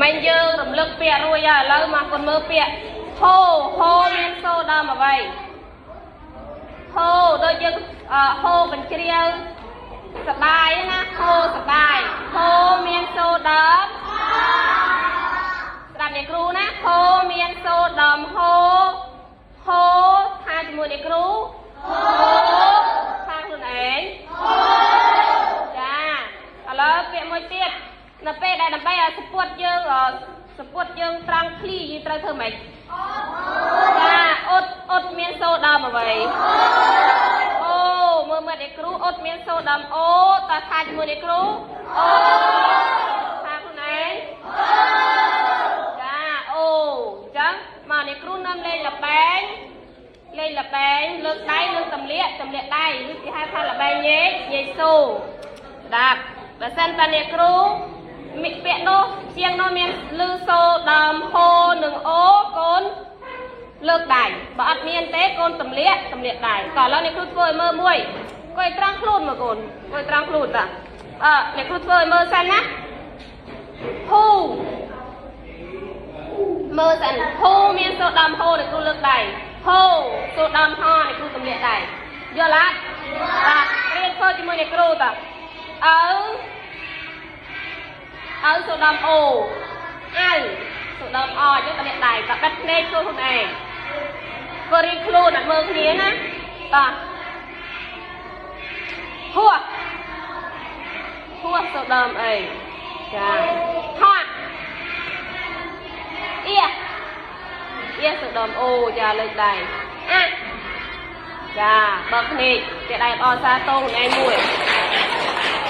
មិញយើងរំលឹកពាក្យរួចហើយឥឡូវមកកូនមើលពាក្យហូហូមានសូដើមអ្វីហូដូចយើងអឺហូបញ្ជ្រាវសបាយណាហូសបាយហូមានសូដើមស្ដាប់អ្នកគ្រូណាហូមានសូដើមហូហូថាជាមួយអ្នកគ្រូហូថាខ្លួនឯងចាឥឡូវពាក្យមួយទៀតនៅពេលដែលដើម្បីឲ្យសពួតយើងសពួតយើងត្រង់ឃ្លីយើងត្រូវធ្វើម៉េចចាអ៊ុតអ៊ុតមានសូដើមអ្វីអូមើលមើលអ្នកគ្រូអ៊ុតមានសូដើមអូតើថាជាមួយអ្នកគ្រូអូថាខ្លួនឯងចាអូអញ្ចឹងមកអ្នកគ្រូនាំលេងល្បែងលេងល្បែងលើកដៃនិងទម្លាក់ទម្លាក់ដៃឬគេហៅថាល្បែងញែកញែកសូស្ដាប់បើសិនតាអ្នកគ្រូមានពាក្យនោះជាងនោះមានលឺសូដើមហូនិងអូកូនលើកដៃបើអត់មានទេកូនទម្លាក់ទម្លាក់ដៃតោះឥឡូវអ្នកគ្រូធ្វើឲ្យមើលមួយអង្គុយត្រង់ខ្លួនមកកូនអង្គុយត្រង់ខ្លួនតាអើអ្នកគ្រូធ្វើឲ្យមើលសិនណាហ៊ូមើលសិនហ៊ូមានសូដើមហូអ្នកគ្រូលើកដៃហូសូដើមហអ្នកគ្រូទម្លាក់ដៃយល់អត់បាទរៀនធ្វើជាមួយអ្នកគ្រូតាអើអើសូដើមអូអៅសូដើមអអញ្ចឹងទម្លាក់ដៃតបិទភ្នែកធ្វើខ្លួនឯងធ្វើរៀនខ្លួនអត់មើលគ្នាណាតោះហួសហួសសូដើមអីចាហត់អៀអៀសូដើមអូចាលើកដៃអាចាបើកភ្នែកគេដៃអបអសាតងខ្លួនឯងមួយ